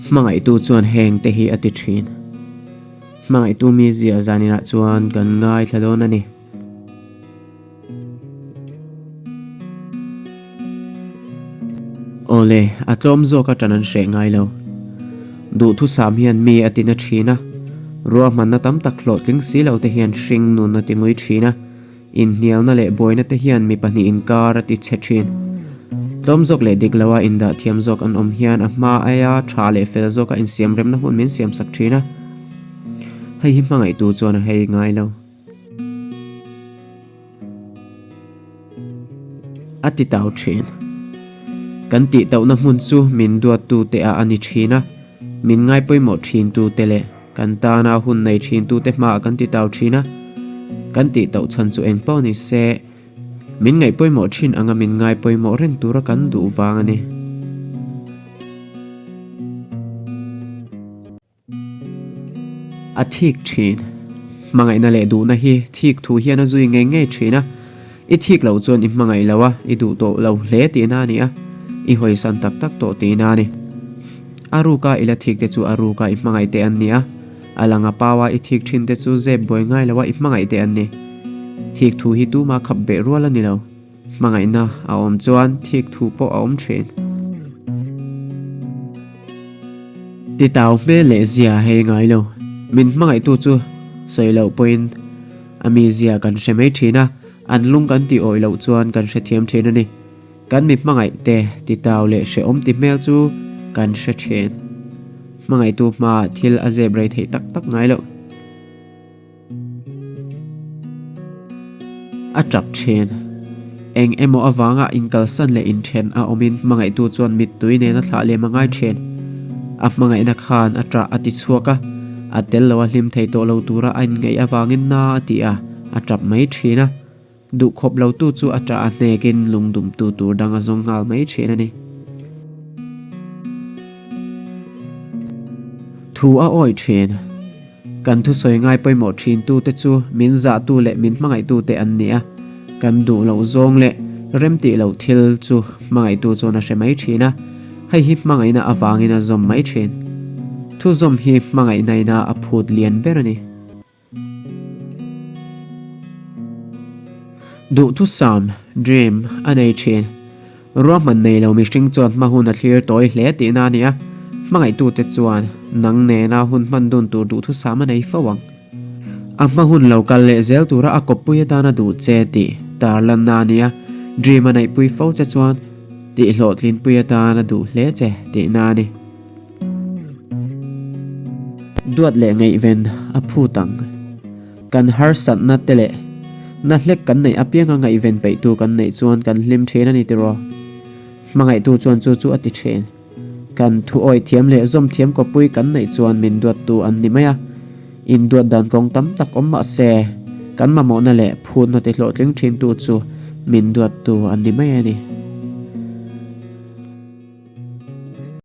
Hmangaihtu chuan heng te hi a ti thin. Hmangaihtu mizia zaninah chuan kan ngaithla dawn a ni. Awle, a tlawm zawk a ṭan an hreh ngai lo. Duhthusam hian mi a tina ṭhin a, ruahmanna tam tak hlawhtling si lo te hian hring nun a ti ngui ṭhin a, inhnialna leh buaina te hian mi pahnih inkar a ti chhe ṭhin. Tlawm zawk leh dik loa indah thiam zawk an awm hian a hma aia ṭha leh fel zawka insiamremna hun min siamsak ṭhin a, hei hi hmangaihtu chuan a hei ngai lo. A ti tau thin. Kan tih tauhna hmun chu min duattu te ah a ni thin a, min ngaipawimawh thin tu te leh kan tana hun nei thin tu te hmaah kan ti tau thin a. Kan tih tauh chhan chu eng pawh ni se, min ngaihpawimawh thin anga min ngaipawimawh reng tura kan duh vang a ni. A thik thin. Hmangaihna leh duhna hi thik thu hian a zui ngei ngei thin a. I thik loh chuan i hmangaih lo a, i duh tawh lo hle tihna a ni a, i hawisan tak tak tawh tihna a ni. A ruka i la thik te chu a ruka i hmangaih te an ni a, a langa paua i thik thin te chu zep buai ngai loa i hmangaih te an ni. Thik thu hi tuma khap beh rual a ni lo. Hmangaihna a awm chuan thik thu pawh a awm thin. Titau hmel leh zia hei ngai lo. Min hmangaihtu chu sawi loh pawhin a mi zia kan hre mai thin a, an lung kan tih awih loh chuan kan hrethiam thin a ni. Kan mi hmangaih te titau leh hrehawm ti hmel chu kan hre thin. Hmangaihtu hmaah thil a zep rei theih tak tak ngai loh. A tap thin. Eng emaw avanga inkalsan leh inthen a awmin hmangaihtu chuan mittui nen a thlah lem a ngai thin. A hmangaihna khan a tah a ti chhuak a, a tel lo a hlim thei tawh lo tura a inngaih avangin na a ti a, a tap mai thin a. Duhkhawp lotu chu a tah a hnekin lungdumtu tur dang a zawng nghal mai thin a ni. Thu a awi thin. Kan thusawi ngai pawimawh thintute chu min zahtu leh min hmangaihtute an ni a. Kan duh loh zawng leh remtih loh thil chu hmangaihtu chuan a hre mai thin a, hei hi hmangaihna avangin a zawm mai thin. Thuzawm hi hmangaihnaina a phut lian ber a ni. Duhthusam, dream, a nei thin. Ruahman nei lo mihring chuan hma hun a thlir tawi hle tihna a ni a, hmangaihtute chuan nang nena hun hman dun tur duhthusam a nei fo ang. A hma hun lo kal leh zel tura a kawppui atana duh che tih tarlanna a ni a, dream a neihpui fo che chuan tihhlawhtlinpui atana duh hle che tihna a ni. Duat leh ngaihven a phut ang. Kan harsatna te leh na hlek kan neih apianga ngaihven peihtu kan neih chuan kan hlim thin a ni tiraw? Hmangaihtu chuan chu chu a ti thin. Kan thu awi thiam leh zawm thiam kawpui kan neih chuan min duattu an ni mai a. Induat dan kawng tam tak awm mah se, kan mamawhna leh phutna ti hlawhtling thintu chu min duattu an ni mai a ni.